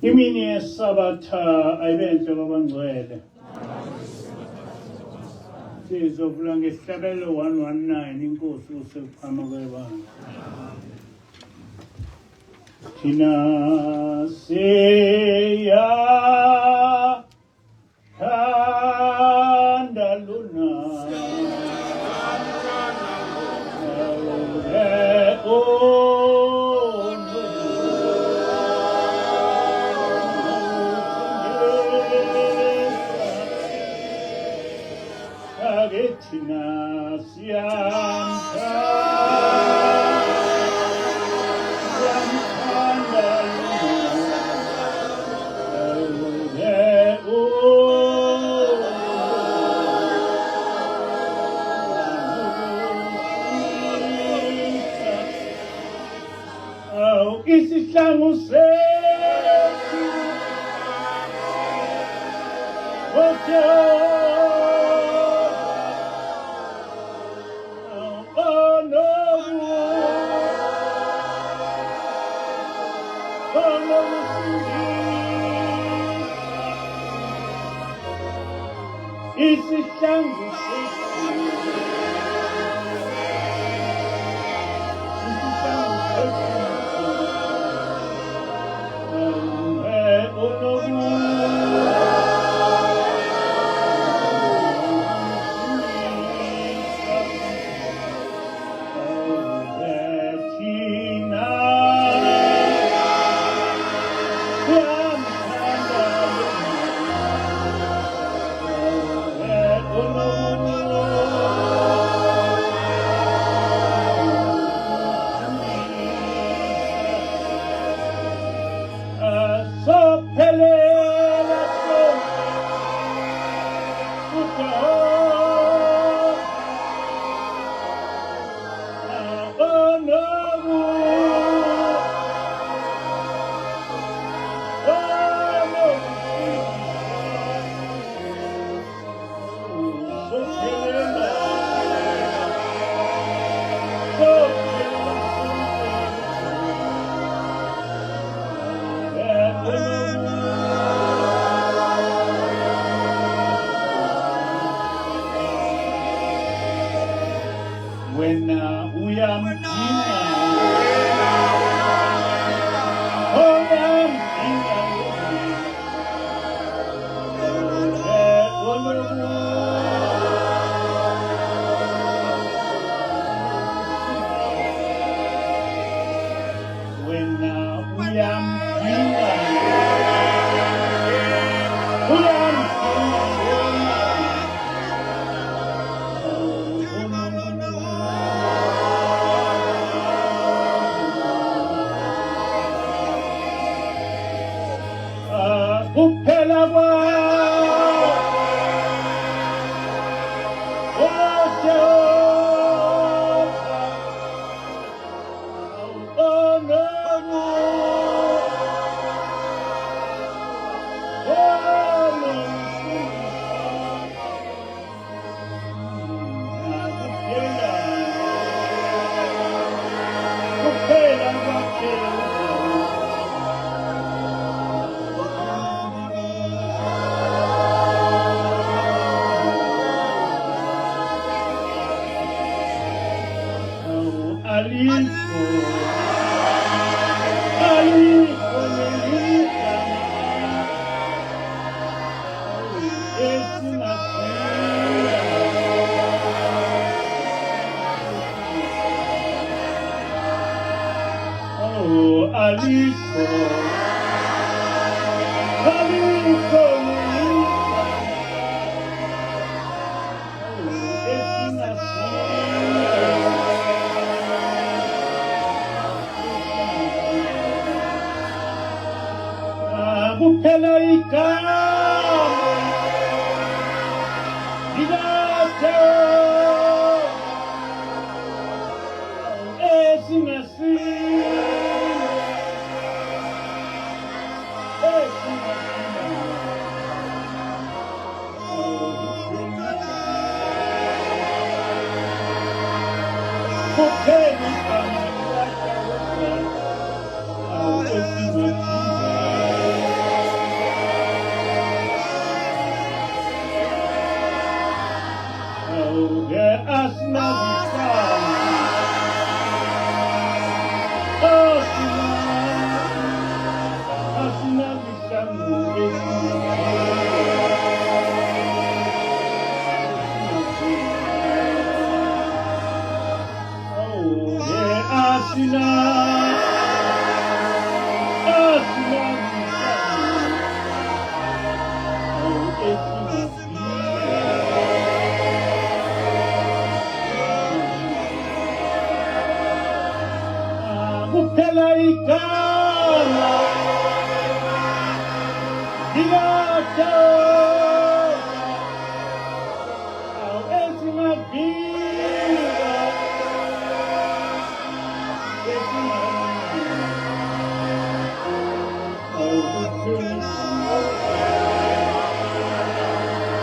Imini yeSabatha ayibenhle kwabangcwele. Sizovula ngesihlabelo 119 inkosi usekuphama kwebandla. Thina siya thanda lona Thina siyamthanda lona. Isihlangu sethu Isihlangu sethu isihlangu sethu Sophelela sonke kuJehova Wena uyamdinga uyamdinga Wena uyamdinga uyamdinga Kuphela kwaJehova Kuphela kwaJehova. Alikho, alikho leligama esingaphila. Oh, alikho, alikho leligama esingaphila. Kuphela igama likaJehova esingasinda, esingasinda. Kuphela igama likaJehova esingasinda. Kuphela igama likaJehova awu esingavika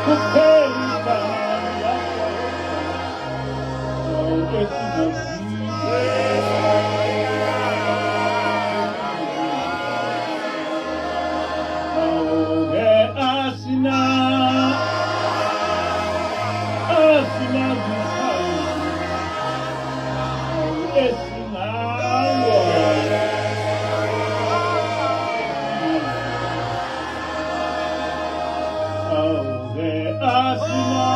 Kuphela igama likaJehova awu esingavika. Awuke asina asina zikhali awu esingayo awuke asina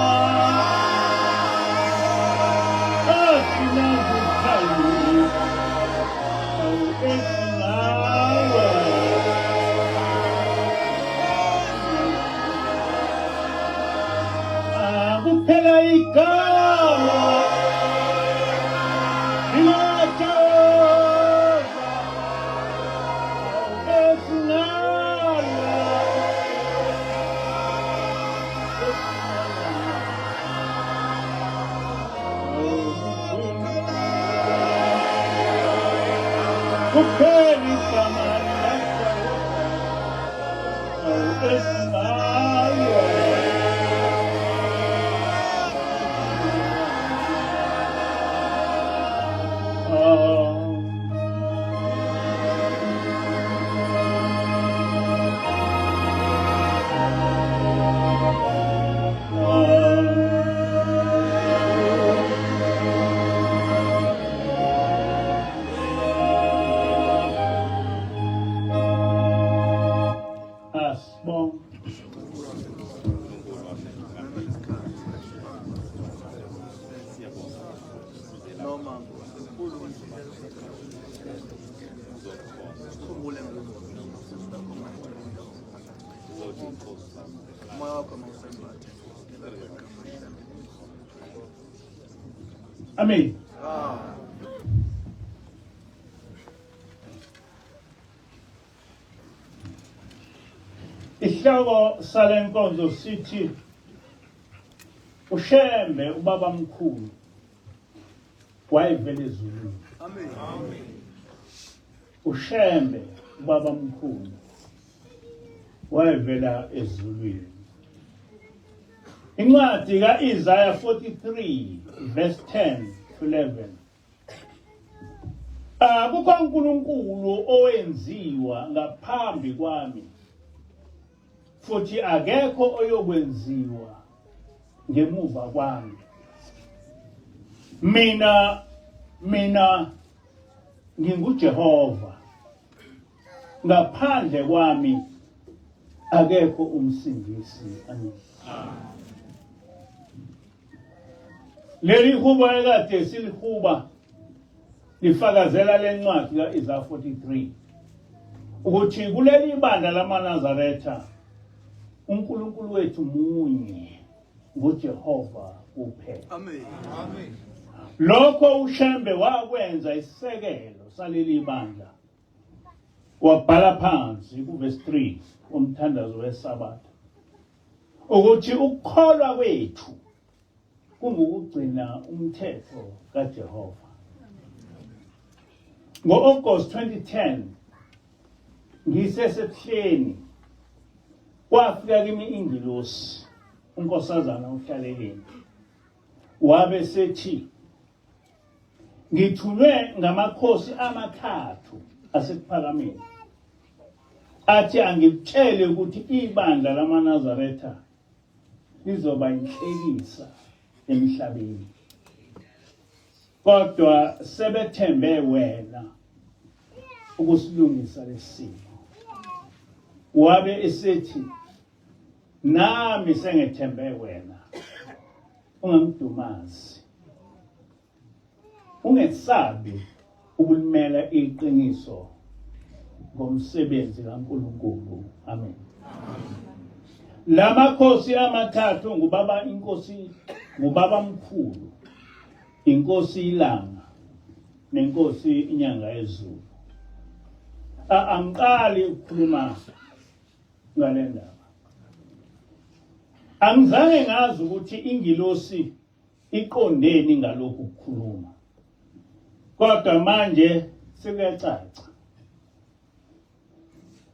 asina zikhali awu esingayo Ah, kuphela igama likaJehova esinalo Kuphela igama likaJehova esinalo. Asibonge. Noma nkulu sikhumbule moya wakho mawusembathe. Amen. Isihloko sale nkonzo sithi uShembe ubaba mkhulu wayevela ezulwini. Amen. Amen. UShembe ubaba mkhulu wayevela ezulwini. Incwadi ka-Isaya 43 verse 10 to 11. Akukho uNkulunkulu owenziwa ngaphambi kwami futhi akekho oyokwenziwa ngemuva kwami. Mina mina nginguJehova ngaphandle kwami akekho umsindisi. Amen. Leli hubo ekade silihuba lifakazela lencwadi ka-Isaya 43 ukuthi kuleli bandla lamaNazaretha uNkulunkulu wethu munye nguJehova kuphela. Amen. Amen. Lokho uShembe wakwenza isisekelo saleli bandla. Wabhala phansi kuverse 3 womthandazo weSabatha ukuthi ukukholwa kwethu kungukugcina umthetho kaJehova. Ngo-August 2010 ngisesebuhleni kwafika kimi ingilosi unkosazana uhlaleleni wabe sethi ngithunywe ngamakhosi amathathu asekuphakameni athi angikutshele ukuthi ibandla lamaNazaretha lizoba inhlekisa emhlabeni kodwa sebethembe wena ukusilungisa lesimo wabe esethi nami sengethembe wena ungangidumazi ungesabi ukulimela iqiniso ngomsebenzi kaNkulunkulu. Amen. Lamakhosi amathathu ngubaba inkosi ngubaba mkhulu inkosi ilanga nenkosi inyanga yezulu. Angiqali ukukhuluma ngale ndaba. Angizange ngazi ukuthi ingilosi iqondeni ngalokhu kukhuluma. Kodwa manje sekuyacaca.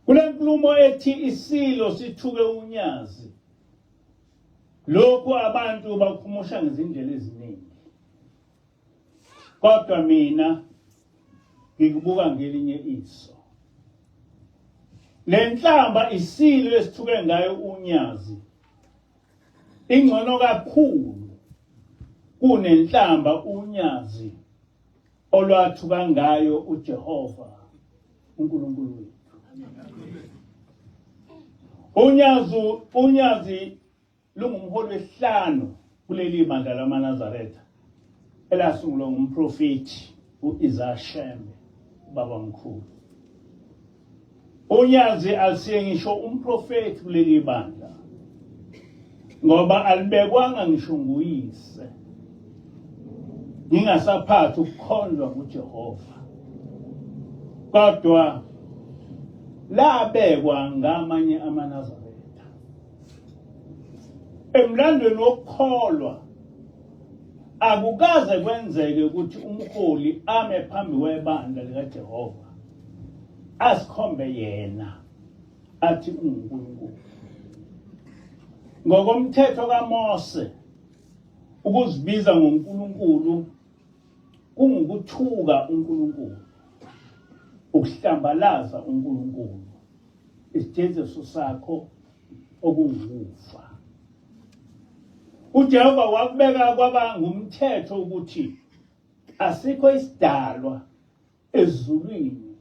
Kule nkulumo ethi isilo sithuke unyazi. Lokhu abantu bakhumusha ngezindlela eziningi. Kodwa mina ngikubuka ngelinye iso. Le nhlamba isilo esithuke ngayo unyazi ingcono kakhulu kunenhlamba unyazi olwathuka ngayo uJehova uNkulunkulu wethu. Unyazi unyazi lungumholi wesihlanu kuleli bandla lamaNazaretha elasungulwa ngumprofethi u-Isaiah Shembe ubaba mkhulu. Unyazi alisiye ngisho umprofethi kuleli bandla ngoba alibekwanga ngisho nguyise ngingasaphathi ukukhonjwa nguJehova kodwa labekwa ngamanye amaNazaretha Emlandweni wokukholwa akukaze kwenzeke ukuthi umholi ame phambi kwebandla likaJehova asikhombe yena athi unguNkulunkulu. Ngokomthetho kaMose ukuzibiza ngoNkulunkulu kungukuthuka uNkulunkulu, ukuhlambalaza uNkulunkulu. Isijeziso sakho okungukufa. UJehova wakubeka kwaba ngumthetho ukuthi asikho isidalwa ezulwini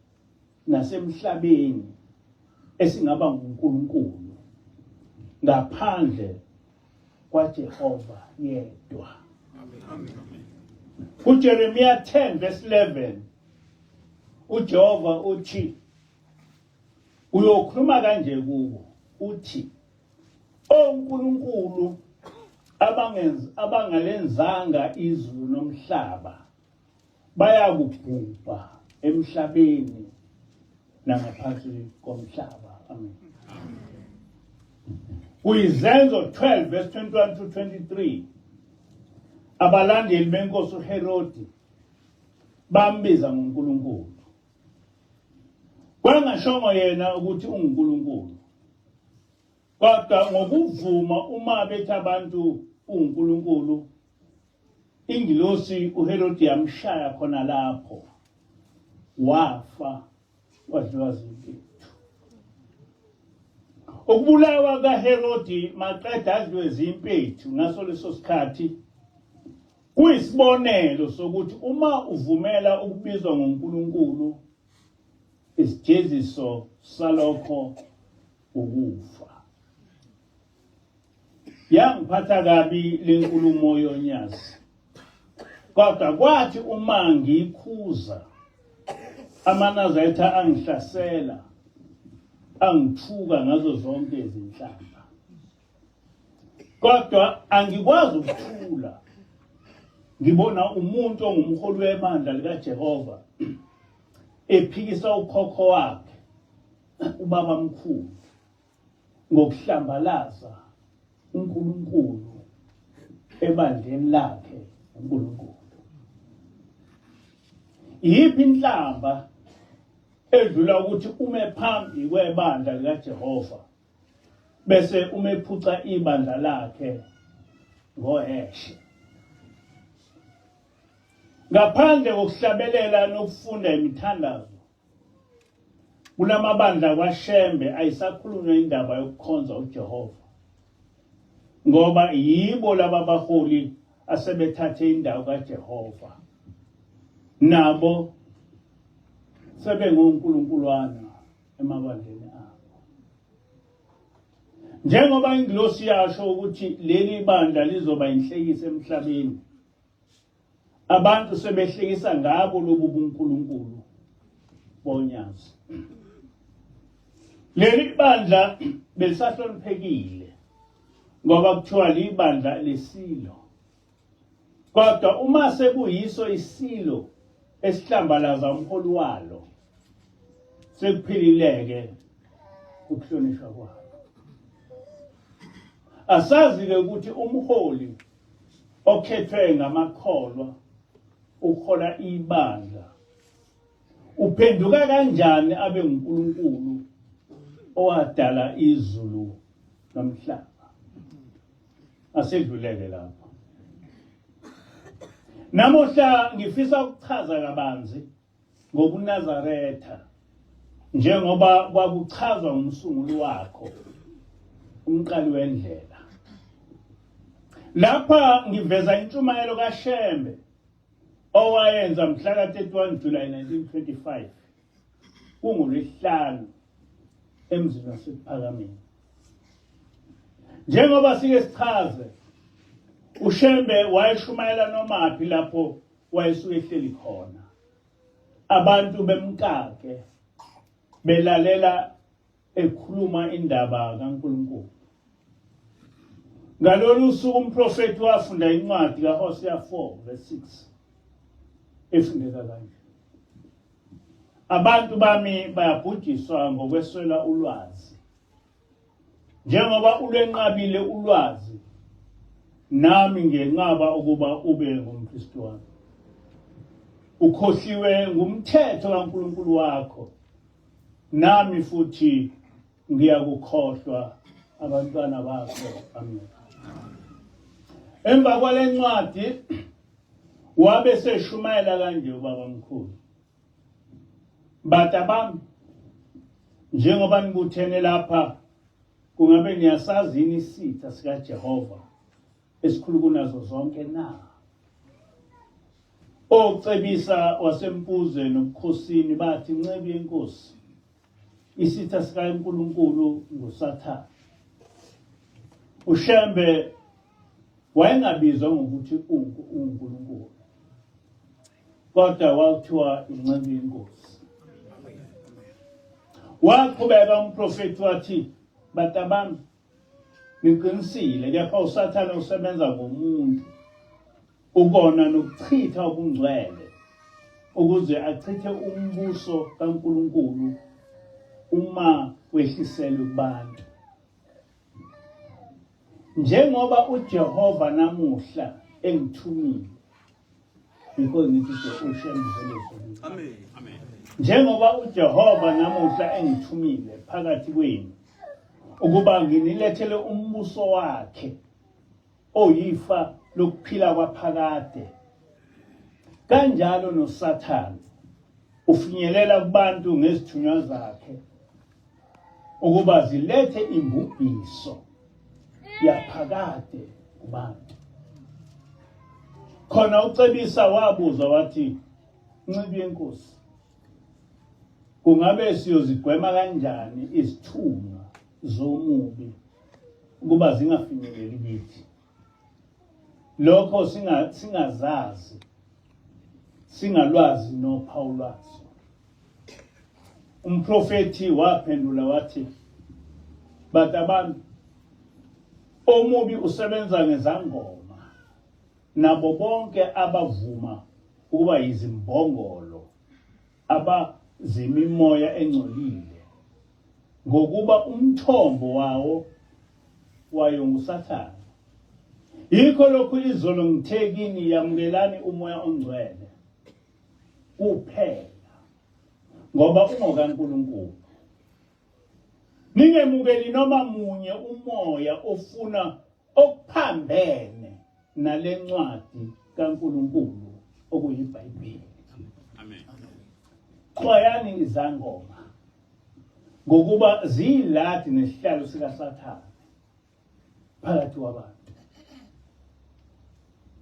nasemhlabeni esingaba nguNkulunkulu ngaphandle kwaJehova yedwa. KuJeremiya 10 verse 11 uJehova uthi Uyokhuluma kanje kubo uthi onkulunkulu abangenzi abangalenzanga izulu nomhlaba bayakubhubha emhlabeni nangaphansi komhlaba. Amen. Kuyizenzo 12 verse 21 to 23 abalandeli benkosi uHerodi bambiza ngoNkulunkulu. Kwangashongo yena ukuthi unguNkulunkulu. Kodwa ngokuvuma uma bethi abantu uNkulunkulu ingilosi uHerodi yamshaya khona lapho wafa wadliwa zimpethu. Ukubulawa kaHerodi maqeda adliwe zimpethu ngaso leso sikhathi Kuyisibonelo sokuthi uma uvumela ukubizwa ngoNkulunkulu, isijeziso salokho ukufa. Yangiphatha kabi lenkulumo yonyazi. Kodwa kwathi uma ngiyikhuza amaNazaretha angihlasela angithuka ngazo zonke izinhlamba. Kodwa angikwazi ukuthula ngibona umuntu ongumholi webandla likaJehova ephikisa ukhokho wakhe ubaba mkhulu ngokuhlambalaza uNkulunkulu ebandleni lakhe uNkulunkulu. Iyiphi inhlamba edlula ukuthi ume phambi kwebandla likaJehova bese umephuca ibandla lakhe ngoheshe ngaphandle kokuhlabelela nokufunda imithandazo kulamabandla kwaShembe ayisakhulunywa indaba yokukhonza uJehova ngoba yibo laba baholi asebethathe indawo kaJehova nabo sebengonkulunkulwana emabandleni abo. Njengoba ingilosi yasho ukuthi leli bandla lizoba inhlekisa emhlabeni, abantu sebehlekisa ngabo lobu buNkulunkulu bonyazi. Leli bandla belisahloniphekile ngoba kuthiwa libandla lesilo. Kodwa uma sekuyiso isilo esihlambalaza umholi walo, Sekuphilileke ukuhlonishwa kwabo. Asazi ke ukuthi umholi okhethwe ngamakholwa uhola ibandla uphenduka kanjani abe nguNkulunkulu owadala izulu nomhlaba. Asedluleke lapho. Namuhla ngifisa ukuchaza kabanzi ngobuNazaretha njengoba kwakuchazwa ngumsunguli wakho umqali wendlela. Lapha ngiveza intshumayelo kaShembe owayenza mhla ka-31 July 1925 kungoLwesihlanu emzini waseKuphakameni. Njengoba sike sichaze, uShembe wayeshumayela nomaphi lapho wayesuke ehleli khona, abantu bemkake belalela ekhuluma indaba kaNkulunkulu. Ngalolu suku umprofethi wafunda incwadi kaHosea 4 verse 6 efundeka kanje: Abantu bami bayabhujiswa ngokweswela ulwazi. Njengoba ulwenqabile ulwazi, nami ngiyenqaba ukuba ube ngumpristi wami. Ukhohliwe ngumthetho kaNkulunkulu wakho, nami futhi ngiyakukhohlwa abantwana bakho. Amen. Emva kwale ncwadi wabe seshumayela kanje ubabamkhulu: Bata bami, njengoba nibuthene lapha, kungabe niyasazi yini isitha sikaJehova esikhulu kunazo zonke na? Ocebisa wasempuze nobukhosini bathi, Nceku yenkosi, isitha sikaNkulunkulu nguSathane. uShembe wayengabizwa ngokuthi uNkulunkulu, kodwa kwakuthiwa inceku yenkosi. Waqhubeka umprofethi wathi, batabami, ngiqinisile, kepha uSathane usebenza ngomuntu ukona nokuchitha ubungcwele ukuze achithe umbuso kaNkulunkulu uma wehliselwe kubantu. Njengoba uJehova namuhla engithumile, because ngithi uShembe. Amen. Amen. Njengoba uJehova namuhla engithumile phakathi kwenu ukuba nginilethele umbuso wakhe oyifa lokuphila kwaphakade, kanjalo noSathane ufinyelela kubantu ngezithunywa zakhe ukuba zilethe imbubhiso yaphakade kubantu. Khona uCebisa wabuza wathi, Nceku yenkosi, kungabe siyozigwema kanjani izithunywa zomubi ukuba zingafinyeleli kithi? Lokho singazazi, singalwazi nophawu lwazo. Umprofethi waphendula wathi, Bantabami, omubi usebenza ngezangoma nabo bonke abavuma ukuba yizimbongolo abazimimoya engcolile, ngokuba umthombo wawo wayo nguSathane. Yikho lokhu izolo ngithe kini, yamukelani uMoya oNgcwele kuphela, ngoba ungokaNkulunkulu. Ningemukeli noma munye umoya ofuna okuphambene nalencwadi kaNkulunkulu okuyiBhayibheli. Amen. Xwayani izangoma ngokuba ziyiladi nesihlalo sikaSathane phakathi kwabantu.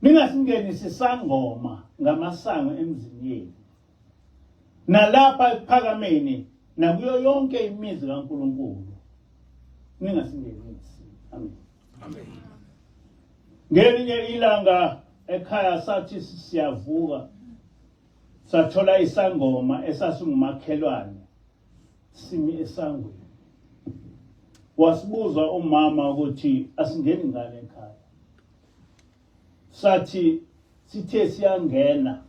Ningasingenisi isangoma ngamasango emzini yenu, nalapha ekuphakameni nakuyo yonke imizi kaNkulunkulu ningasingenisi. Amen. Amen. Ngelinye ilanga ekhaya sathi siyavuka, sathola isangoma esasingumakhelwane simi esangweni. Wasibuza umama ukuthi asingeni ngane ekhaya. Sathi sithe siyangena,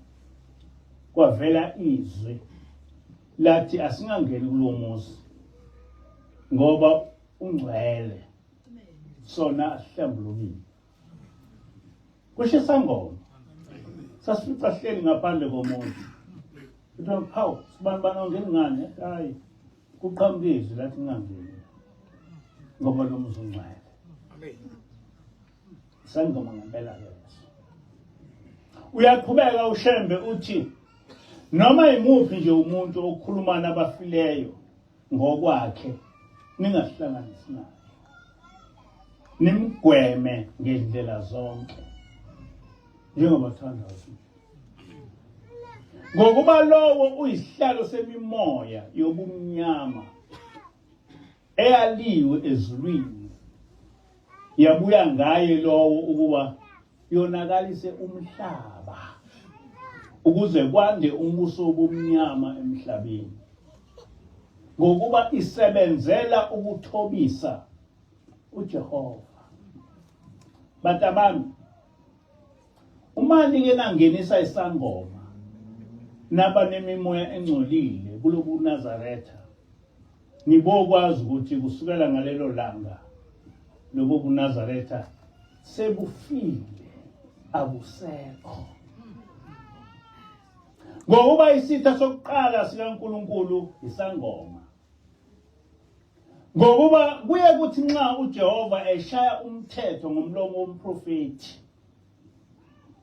kwavela izwi Lathi asingangeni kulowo muzi ngoba ungcwele sona asihlambulukile. Kusho isangoma. Sasifica sihleli ngaphandle komuzi. Kuthiwa hawu sibani bani awungeni ngani? Hayi kuqhamuka izwi lathi ngingangeni ngoba lo muzi ungcwele. Isangoma ngempela ke leso. Uyaqhubeka uShembe uthi noma imuphi nje umuntu okhuluma nabafileyo ngokwakhe ningahlanganisi naye. Nimgweme ngendlela zonke. Njengoba thandaza. Ngokuba lowo uyisihlalo semimoya yobumnyama eyaliwe ezulwini yabuya ngaye lowo ukuba yonakalise umhlaba ukuze kwande umbuso wobumnyama emhlabeni ngokuba isebenzela ukuthobisa uJehova bantabami uma nike nangenisa isangoma nabanemimoya engcolile kulobu Nazaretha Nibokwazi ukuthi kusukela ngalelo langa lobo buNazaretha sebufile abusekho. Ngokuba isitha sokuqala sikaNkulunkulu isangoma. Ngokuba kuye kuthi nxa uJehova eshaya umthetho ngomlomo womprofethi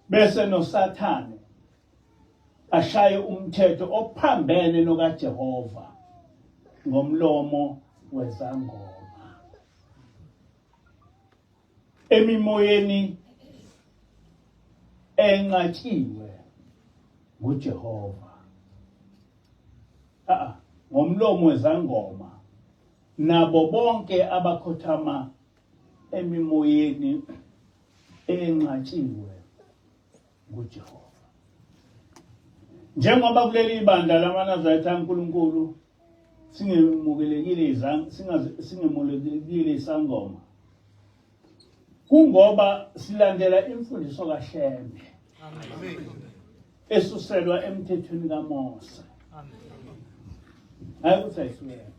bese noSathane ashaye umthetho ophambene nokaJehova ngomlomo wezangoma emimoyeni enqatshiwe nguJehova a ngomlomo wezangoma nabo bonke abakhothama emimoyeni enqatshiwe nguJehova. Njengoba kuleli bandla lamaNazaretha kaNkulunkulu singemukelekile singemukelekile isangoma kungoba silandela imfundiso kaShembe esuselwa emthethweni kaMose. Hayi ukuthi ayisukela.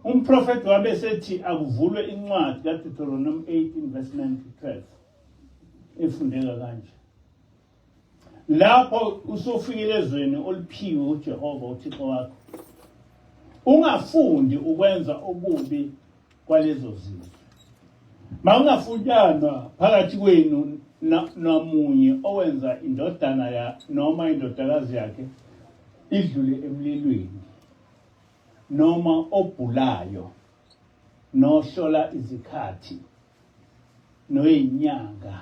Umprofeti wabe sethi akuvulwe incwadi kaDeuteronomy 18 verse 9 to 12. Ifundeka kanje. Lapho usufikile ezweni oliphiwe uJehova uThixo wakho, ungafundi ukwenza okubi kwalezo zizwe. Makungafunyanwa phakathi kwenu namunye owenza indodana ya noma indodakazi yakhe idlule emlilweni noma obhulayo nohlola izikhathi noyinyanga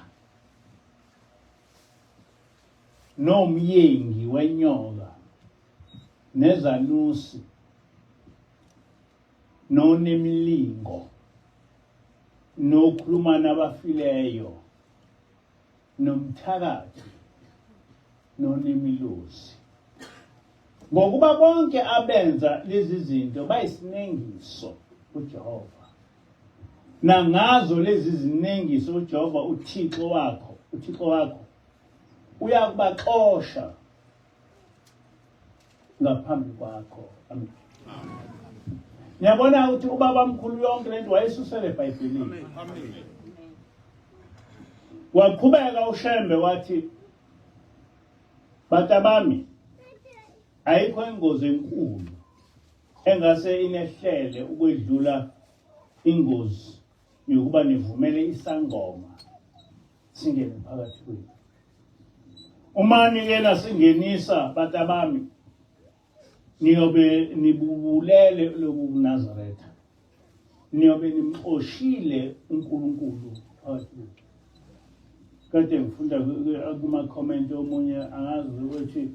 nomyengi wenyoka nezanusi nonemilingo nokhuluma nabafileyo nomthakathi nonemilozi ngokuba bonke abenza lezi zinto bayisinengiso kuJehova nangazo lezi zinengiso uJehova uThixo wakho uThixo wakho uyakubaxosha ngaphambi kwakho amen niyabona ukuthi ubaba mkhulu yonke lento wayesusele eBhayibhelini amen waqhubeka uShembe wathi bantabami ayikho ingozi enkulu engase inehlele ukwedlula ingozi yokuba nivumele isangoma singene phakathi kwenu. Uma nike nasingenisa bantabami niyobe nibubulele lobu buNazaretha, niyobe nimxoshile uNkulunkulu phakathi kwenu. Kade ngifunda kuma-comment omunye angazi ukuthi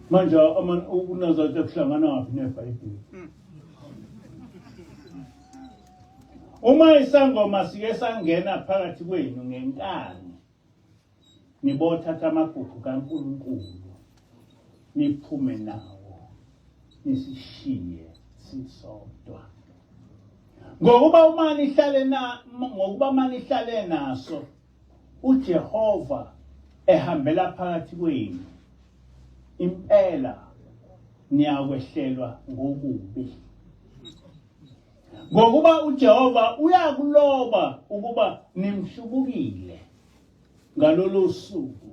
manje ubuNazaretha kuhlangana ngaphi neBhayibheli. Uma isangoma sike sangena phakathi kwenu ngenkani nibothatha amagugu kaNkulunkulu niphume nawo nisishiye sisodwa ngokuba uma nihlale na ngokuba uma nihlale naso uJehova ehambela phakathi kwenu impela. Niyakwehlelwa ngokubi. Ngokuba uJehova uyakuloba ukuba nimhlubukile ngalolo suku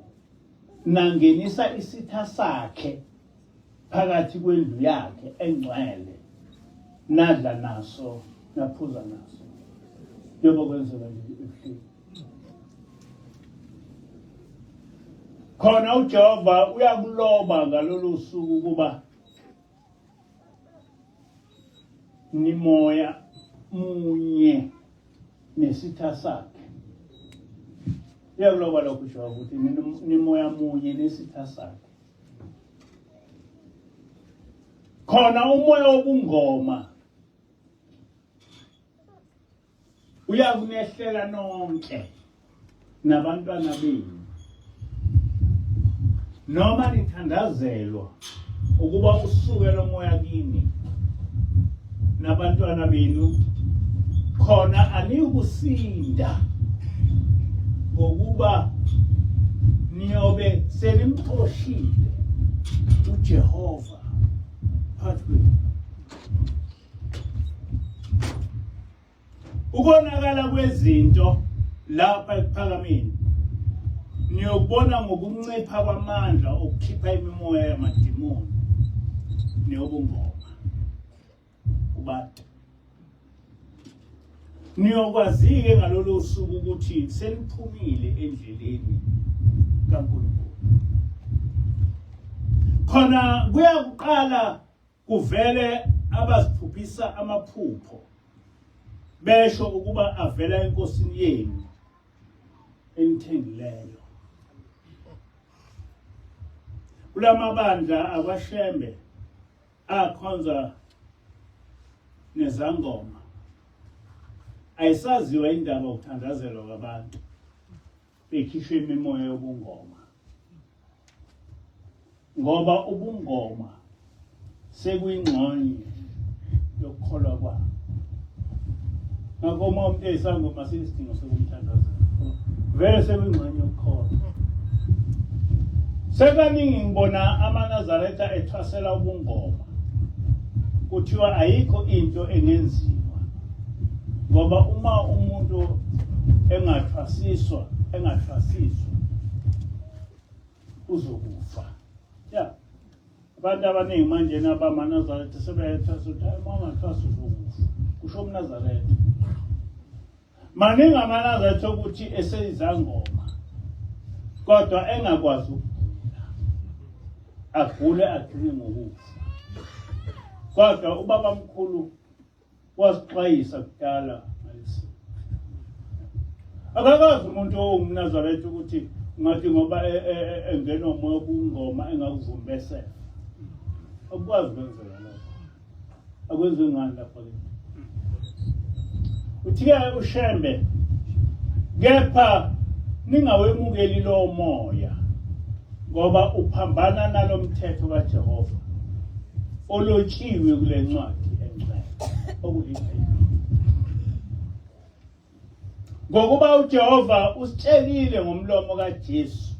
nangenisa isitha sakhe phakathi kwendlu yakhe engcwele nadla naso naphuza naso njengoba kwenzeka nje ebuhleni khona uJehova uyakuloba ngalolu suku ukuba nimoya munye nesitha sakhe uyakuloba lokho uJehova ukuthi nimoya munye nesitha sakhe khona umoya wobungoma uyakunehlela nonke nabantwana benu noma nithandazelwa ukuba usuke lo moya kini nabantwana benu khona aniyukusinda ngokuba niyobe senimxoshile uJehova phakathi kwenu. Ukonakala kwezinto lapha ekuphakameni niyokubona ngokuncipha kwamandla okukhipha imimoya yamadimoni neyobungoma kubantu. Niyokwazi-ke ngalolu suku ukuthi seniphumile endleleni kaNkulunkulu. Khona kuyakuqala Kuvele abaziphuphisa amaphupho besho ukuba avela enkosini yenu enithengileyo. Kulamabandla akwaShembe akhonza nezangoma ayisaziwa indaba yokuthandazelwa kwabantu bekhishwe imimoya yobungoma ngoba ubungoma sekuyingxonye yokukholwa kwabo ngakho uma umuntu eyisangoma sinesidingo sokumthandazela vele sekuyingxenye yokukholwa sekaningi ngibona amanazaretha ethwasela ubungoma kuthiwa ayikho into engenziwa ngoba uma umuntu engathwasiswa engathwasiswa uzokufa ya abantu abaningi manje nabamanazaretha sebeyethwasa ukuthi hayi uma ungathwasa uzokufa kusho umnazaretha maningi amanazaretha okuthi eseyizangoma kodwa engakwazi ukugula agule agcine ngokufa kodwa ubabamkhulu wasixwayisa kudala ngalesi akakazi umuntu owumnazaretha ukuthi ngathi ngoba e, e, e, engenwa umoya kungoma engakuvumbesela akukwazi kwenzeka lokho akwenziwe ngani lapho ke uthi-ke ushembe kepha ningawemukeli lowo moya ngoba uphambana nalomthetho kaJehova olotshiwe kule ncwadi engcwele okuliBhayibheli. Ngokuba uJehova usitshelile ngomlomo kaJesu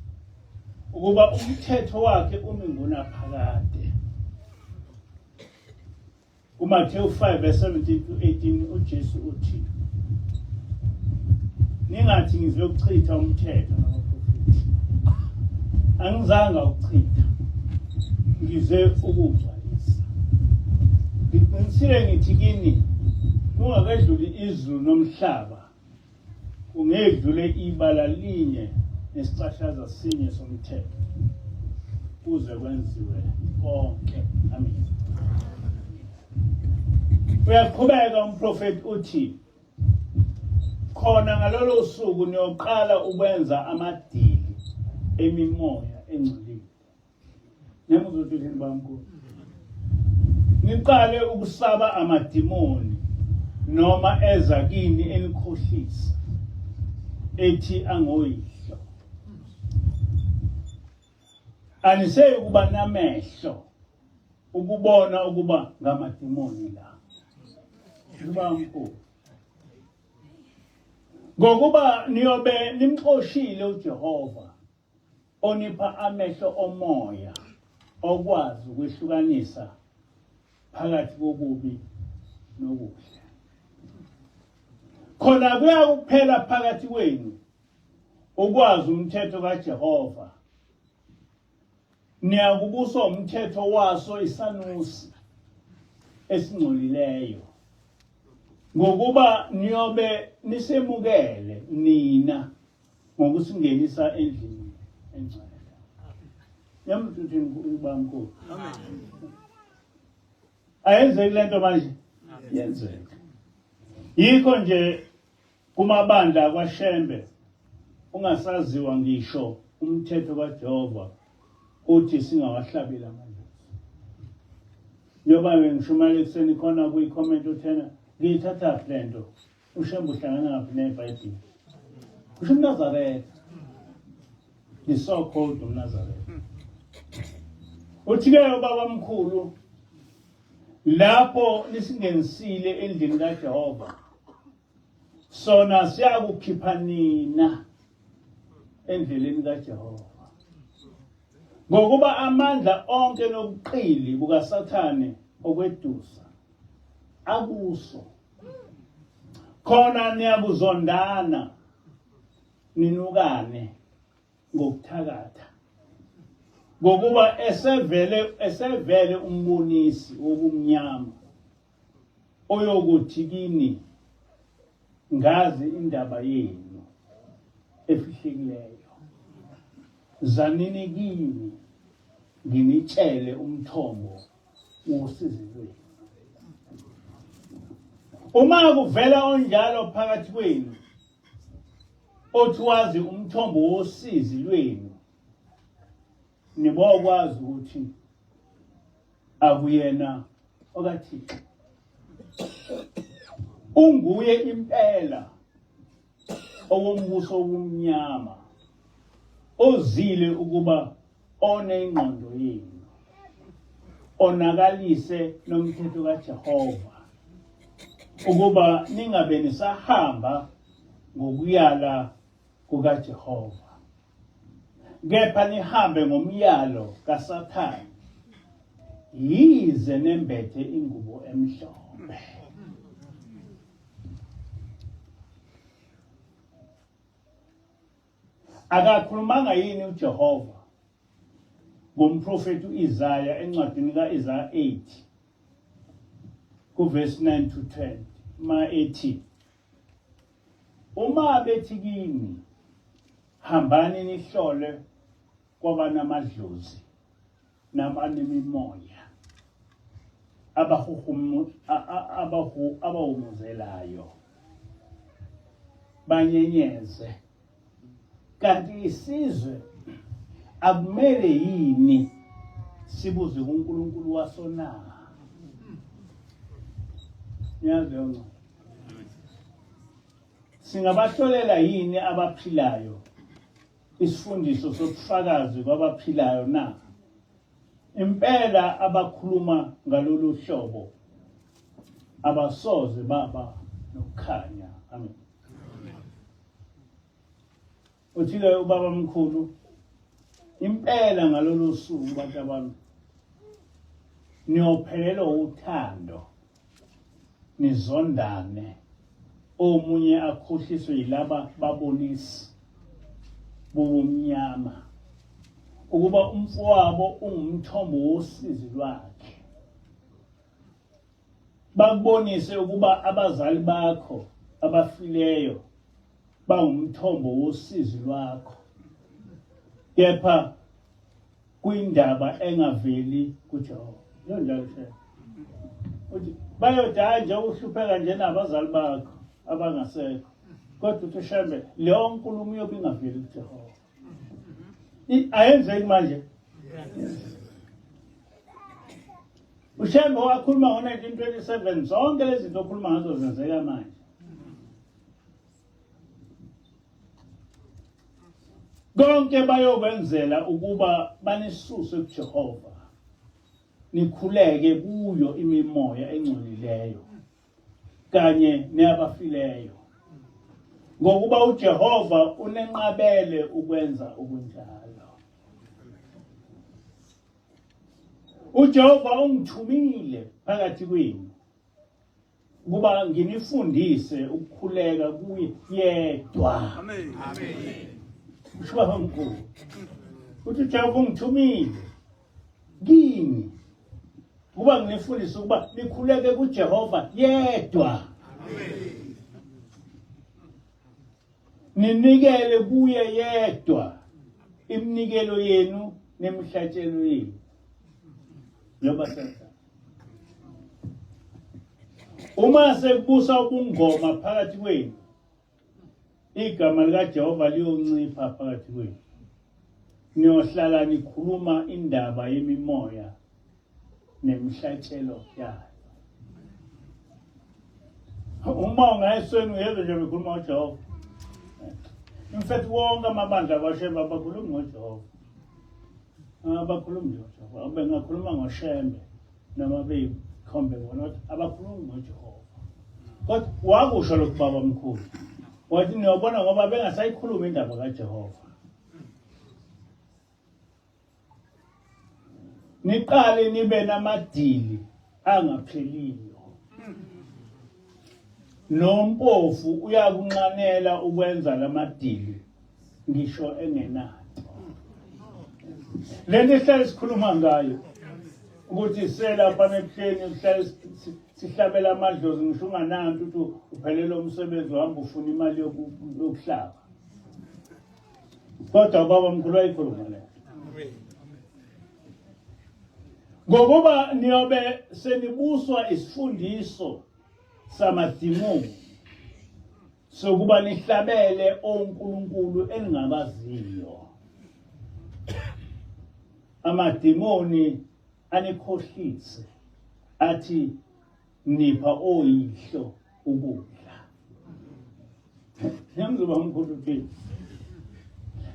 ukuba umthetho wakhe umi ngunaphakade. KuMathewu 5 verse 17 to 18 uJesu uthi ningathi ngizokuchitha umthetho nabaprofethi angizanga ukuchitha ngize ukugcwalisa ngiqinisile ngithi kini kungakedluli izulu nomhlaba Kungedlule ibala linye nesicashaza sinye somthetho kuze kwenziwe konke. Amen. Uyaqhubeka umprofeti uthi khona ngalolo suku niyoqala ukwenza amadili emimoya engcolile. Niyamuzwa ukuthi uthini bamkhulu? Niqale ukusaba amadimoni noma eza kini enikhohlisa ethi angoyihlo. Aniseyi kuba namehlo ukubona ukuba ngamadimoni la. Bamkhulu. Ngokuba niyobe nimxoshile uJehova onipha amehlo omoya okwazi ukwehlukanisa phakathi kokubi nokuhle. Khona kuyakuphela phakathi kwenu ukwazi umthetho kaJehova. Niyakubuswa umthetho waso isanusi esingcolileyo. Ngokuba niyobe nisemukele nina ngokusingenisa endlini engcwele. Yamthuthini ubamkhulu. Amen. Ayenzeki lento manje. Yenzeka. Yikho nje kumabandla kwaShembe ungasaziwa ngisho umthetho kaJehova uthi singawahlabeli amadlozi. Njengoba bengishumayela ekuseni khona kwi-comment uthena ngiyithathaphi le nto uShembe uhlangana ngaphi neBhayibheli. Kusho umNazaretha. The so called umNazaretha. Uthi-ke ubaba mkhulu lapho nisingenisile endlini kaJehova sona siyakukhipha nina endleleni kaJehova ngokuba amandla onke nobuqili bukaSathane okwedusa akuso khona niyakuzondana ninukane ngokuthakatha ngokuba esevele esevele umbonisi wobumnyama oyokuthi kini ngazi indaba yenu efihlekileyo zanini kimi nginitshele umthombo wosizi lwenu uma kuvela onjalo phakathi kwenu othi wazi umthombo wosizi lwenu nibokwazi ukuthi akuyena okaThixo unguye impela owombuso womnyama ozile ukuba one ingqondo yenu onakalise nomthetho kaJehova ukuba ningabe nisahamba ngokuyala kukaJehova kepha nihambe ngomyalo kaSathane yize nembethe ingubo emhlophe. Akakhulumanga yini uJehova ngomprofethi uIsaya encwadini kaIsaya 8 kuverse 9 to 10 ma ethi uma bethi kini hambani nihlole kwabanamadlozi nabanemimoya abahumuzelayo banyenyeze kanti isizwe akumele yini sibuze kuNkulunkulu waso na niyazi leyo ncwadi singabahlolela yini abaphilayo isifundiso sobufakazi kwabaphilayo na impela abakhuluma ngalolu hlobo abasoze baba nokukhanya amen uthi-ke ubaba mkhulu impela ngalolu suku bantu abami niyophelelwa uthando nizondane omunye akhohliswe yilaba babonisi bobumnyama ukuba umfowabo ungumthombo wosizi lwakhe bakubonise ukuba abazali bakho abafileyo bangumthombo wosizi lwakho kepha kwindaba engaveli kuJehova njalo shela uthi bayodaya nje uhlupheka nje nabazali bakho abangasekho kodwa uthi shembe leyo nkulumo iyobe ingaveli kuJehova ayenzeki manje uShembe wakhuluma ngo-1927 zonke lezi zinto okhuluma ngazo zenzeka manje konke bayokwenzela ukuba banisuse kuJehova nikhuleke kuyo imimoya engcolileyo kanye neyabafileyo ngokuba uJehova unenqabele ukwenza okunjalo. UJehova ungithumile phakathi kwenu ukuba nginifundise ukukhuleka kuye yedwa. Amen. Amen. Usho baba mkhulu. Uthi uJehova ungithumile kini ukuba nginifundise ukuba nikhuleke kuJehova yedwa. Amen. Ninikele kuye yedwa iminikelo yenu nemihlatshelo yenu. Njengoba senza. Uma sekubusa ubungoma phakathi kwenu, igama likaJehova liyoncipha phakathi kwenu. Niyohlala nikhuluma indaba yemimoya nemihlatshelo yayo. Uma ungayesweni uyezwa nje bekhuluma ngoJehova. In fact wonke amabandla akwaShembe abakhulumi ngoJehova. Abakhulumi nje ngoJehova. Bengakhuluma ngoShembe noma beyikhombe bona kodwa abakhulumi ngoJehova. Kodwa wakusho lokhu baba mkhulu. Wathi niyobona ngoba bengasayikhulumi indaba kaJehova. Niqale nibe namadili angapheliyo. Nompofu uyakunxanela ukwenza lamadili ngisho engenanto. Lento esihlale sikhuluma ngayo ukuthi selapha ebuhleni sihlale sihlabela amadlozi ngisho ungananto ukuthi uphelele umsebenzi uhamba ufuna imali yokuhlaba. Kodwa ubaba mkhulu wayikhuluma le. Ngokuba niyobe senibuswa isifundiso samadimoni sokuba nihlabele onkulunkulu eningabaziyo. Amadimoni anikhohlise athi nipha oyihlo ukudla. Ngizoba mkhulu uthini?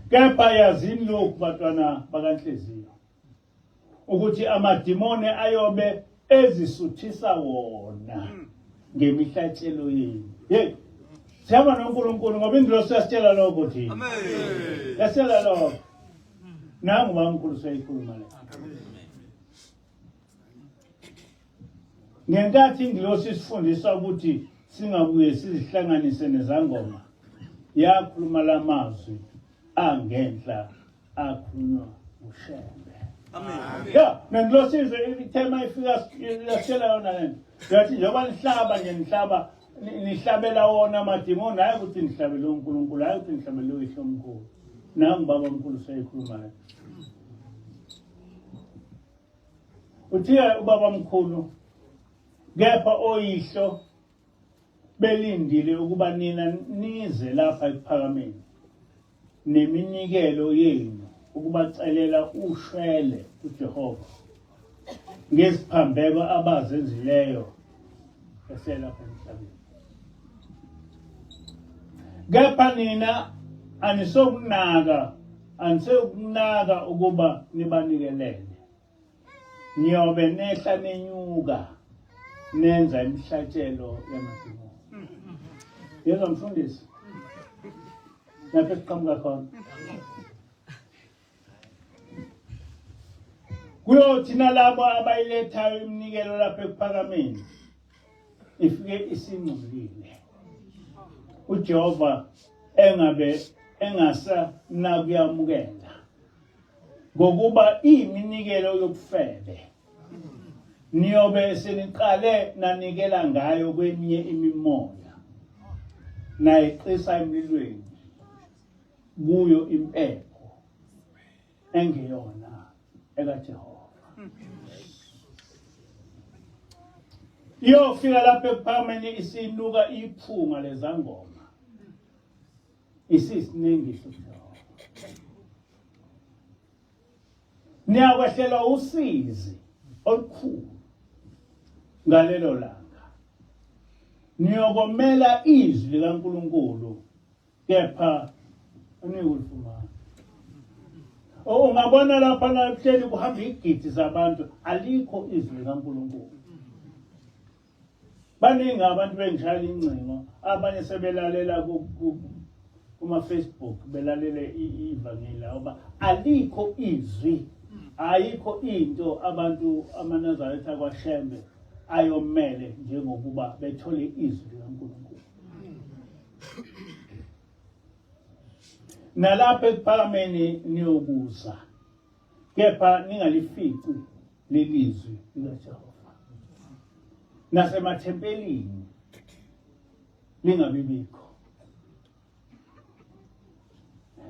Kepha yazini lokhu bantwana bakanhliziyo ukuthi amadimoni ayobe ezisuthisa wona ngemihlatshelo yenu. Hey, sihamba noNkulunkulu ngoba ingilosi yasitshela lokho thina. Amen. Yasitshela lokho. Nangu bamkhulu seyikhuluma le. Ngenkathi ingilosi isifundisa ukuthi singabuye sizihlanganise nezangoma, yakhuluma lamazwi angenhla akhulunywa uShembe. Amen. Ya, nengilosi izwe ithema ifika yasitshela yona lento. Yathi njengoba nihlaba nje nihlaba nihlabela wona amadimoni hayi ukuthi nihlabele uNkulunkulu, hayi ukuthi nihlabele uyihlo omkhulu. Nangu baba omkhulu seyikhulumayo. Uthiya ubaba mkhulu kepha oyihlo belindile ukuba nina nize lapha ekuphakameni neminikelo yenu ukubacelela ushwele kuJehova ngeziphambeko abazenzileyo eselapha emhlabeni. Kepha nina anisokunaka anisekunaka ukuba nibanikelele niyobe nehla nenyuka nenza imihlatshelo yamadimoni yezwa mfundisi lapho esiqhamuka khona kuyothi nalabo abayilethayo iminikelo lapha ekuphakameni ifike isingcolile uJehova engabe engasanakuyamukela ngokuba iyiminikelo yobufebe niyobe seniqale nanikela ngayo kweminye imimoya nayiqisa emlilweni kuyo impepho engeyona ekaJehova. Iyofika lapha ekuphakameni isinuka iphunga lezangoma. Isisiningi soJehova. Niyakwehlelwa usizi olukhulu ngalelo langa. Niyokomela izwi likaNkulunkulu kepha anikulifumana. Ungabona lapha nakuhleli kuhamba igidi zabantu alikho izwi likaNkulunkulu. Baningi abantu bengishayela ingcingo abanye sebelalela kuma Facebook belalele ivangeli ngoba alikho izwi. Ayikho into abantu amaNazaretha kwaShembe ayomele njengokuba bethole izwi likaNkulunkulu. Nalapha ekuphakameni niyokuza kepha ningalifici lelizwi likaJehova. Nasemathempelini lingabi bikho.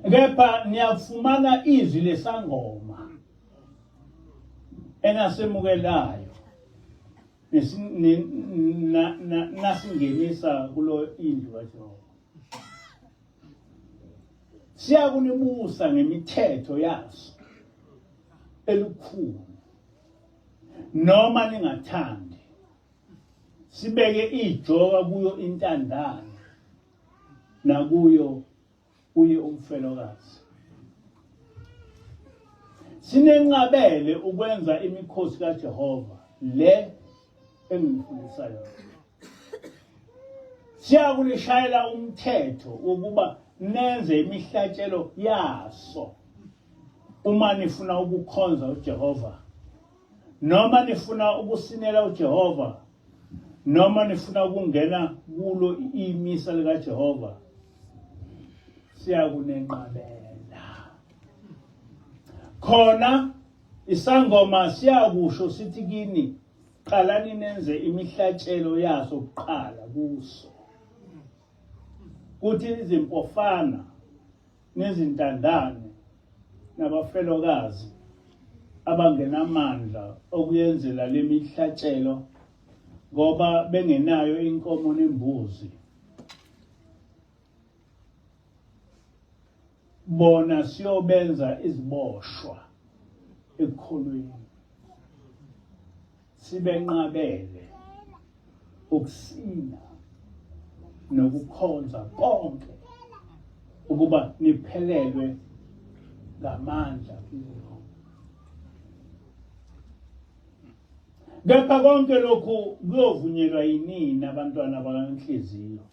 Kepha niyafumana izwi lesangoma enasemukelayo nasingenisa kulo indlu kaJehova. Siyakunibusa ngemithetho yaso elukhuni noma ningathandi, sibeke ijoka kuyo intandane nakuyo uye umfelokazi. Sinenqabele ukwenza imikhosi kaJehova le engifundisa yona. Siyakulishayela umthetho wokuba nenze imihlatshelo yaso uma nifuna ukukhonza uJehova noma nifuna ukusinela uJehova noma nifuna ukungena kulo imisa likaJehova siyakunenqabela khona isangoma siyakusho sithi kini qalani nenze imihlatshelo yaso kuqala kuso kuthi izimpofana nezintandane nabafelokazi abangenamandla okuyenzela lemihlatshelo ngoba bengenayo inkomo nembuzi bona siyobenza iziboshwa ekukholweni sibenqabele ukusina nokukhonza konke ukuba niphelelwe ngamandla kuyo. Kepha konke lokhu kuyovunyelwa yinina abantwana bakanhliziyo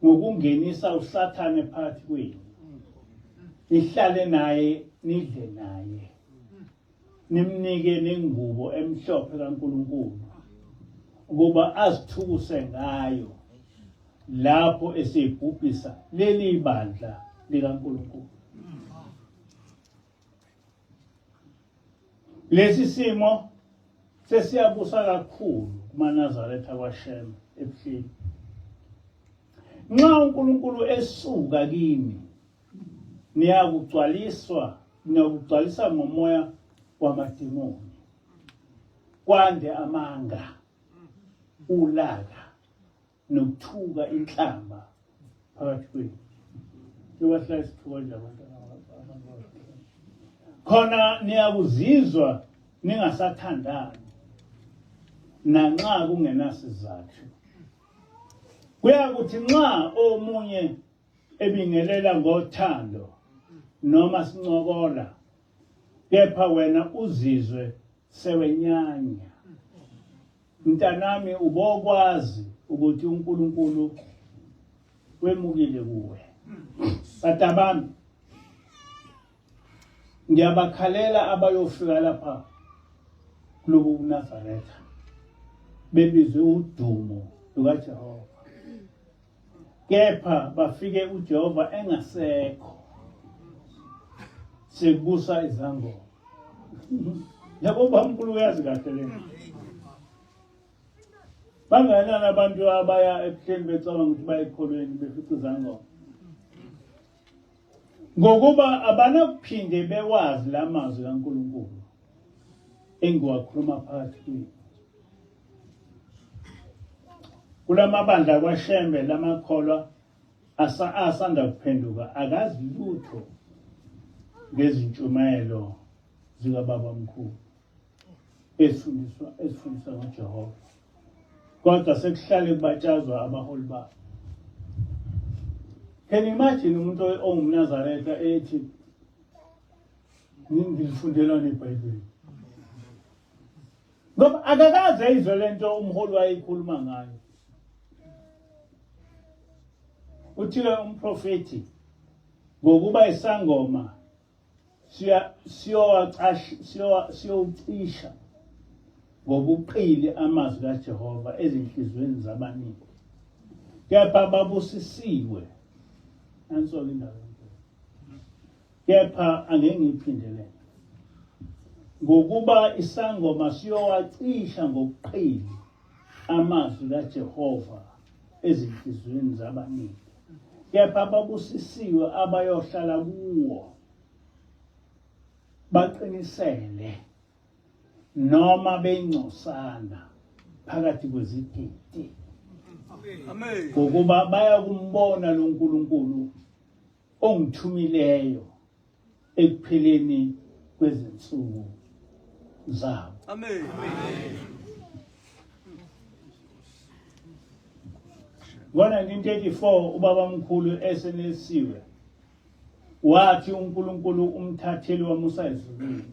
ngokungenisa uSathane phakathi kwenu, nihlale naye nidle naye nimnike nengubo emhlophe kaNkulunkulu ukuba azithukuse ngayo lapho esibhubhisa leli bandla likaNkulunkulu. Lesi simo sesiyabusa kakhulu kumaNazaretha kwaShembe ebuhleni. Nxa uNkulunkulu esuka kini niyakugcwaliswa niyakugcwalisa ngomoya wamadimoni kwande amanga ulaka nokuthuka inhlamba phakathi kwenu njengoba sihlale sithuka nje abantu khona niyakuzizwa ningasathandani nanxa kungenasizathu kuyakuthi nxa omunye ebingelela ngothando noma sincokola kepha wena uzizwe sewenyanya mntanami ubokwazi ukuthi uNkulunkulu wemukile kuwe batabami ngiyabakhalela abayofika lapha kulobu buNazaretha bebizwe udumo lukaJehova Kepha bafike uJehova engasekho. Sekubusa izangoma. Yabo bamkhulu uyazi kahle le. Banganani abantu abaya ebuhleni becabanga ukuthi baye ekholweni befica izangoma. Ngokuba abanakuphinde bewazi la mazwi kaNkulunkulu engiwakhuluma phakathi kwenu. Kulamabandla kwaShembe lamakholwa asanda kuphenduka akazi lutho ngezintshumayelo zikababamkhulu esifundiswa esifundiswa ngoJehova kodwa sekuhlale kubatshazwa abaholi babo. Can you imagine umuntu ongumNazaretha ethi ngilifundelani iBhayibheli? Ngoba akakaze ayizwe lento umholi wayekhuluma ngayo. Uthiwe umprofethi ngokuba isangoma Siyowucisha ngobuqili amazwi kaJehova ezinhliziyweni zabaningi. Kepha babusisiwe. Nanso-ke indaba enkulu. Kepha angeke ngiyiphindele. Ngokuba isangoma siyowacisha ngobuqili amazwi kaJehova ezinhliziyweni zabaningi. Kepha babusisiwe abayohlala kuwo baqinisele noma beyingcosana phakathi kwezigidi. Amen. Ngokuba bayakumbona lo Nkulunkulu ongithumileyo ekupheleni kwezinsuku zabo. Amen. Ngo-1934 ubabamkhulu esenelisiwe wathi uNkulunkulu umthatheli wamusa ezulwini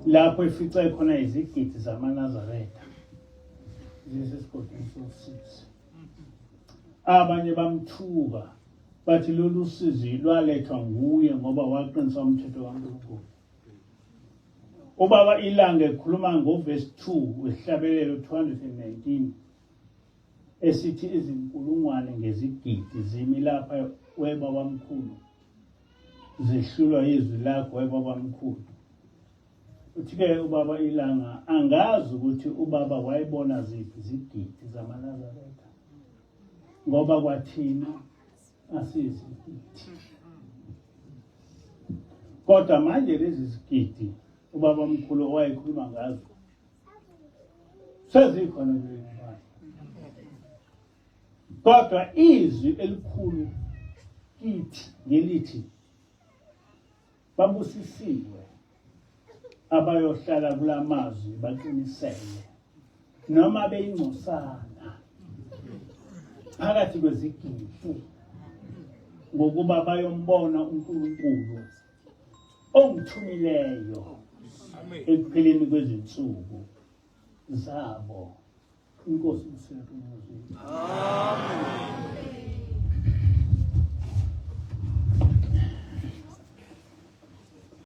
lapho efice khona izigidi zamaNazaretha zisesigodini sosizi. Abanye bamthuka bathi lolu sizi lwalethwa nguye ngoba waqinisa umthetho kaNkulunkulu. Ubaba iLanga ekhuluma ngovesi 2 wesihlabelelo 219 esithi izinkulungwane ngezigidi zimi lapha webabamkhulu zehlulwa izwi lakho webabamkhulu. Uthi-ke ubaba iLanga angazi ukuthi ubaba wayebona ziphi izigidi zamaNazaretha ngoba kwathina asizigidi. Kodwa manje lezi zigidi ubaba omkhulu owayekhuluma ngazo sezikhona kuleli bandla. Kodwa izwi elikhulu kithi ngelithi babusisiwe abayohlala kulamazwi baqinisele noma beyingcosana phakathi kwezigidi ngokuba bayombona uNkulunkulu ongithumileyo ekupheleni kwezinsuku zabo. Inkosi ibusise.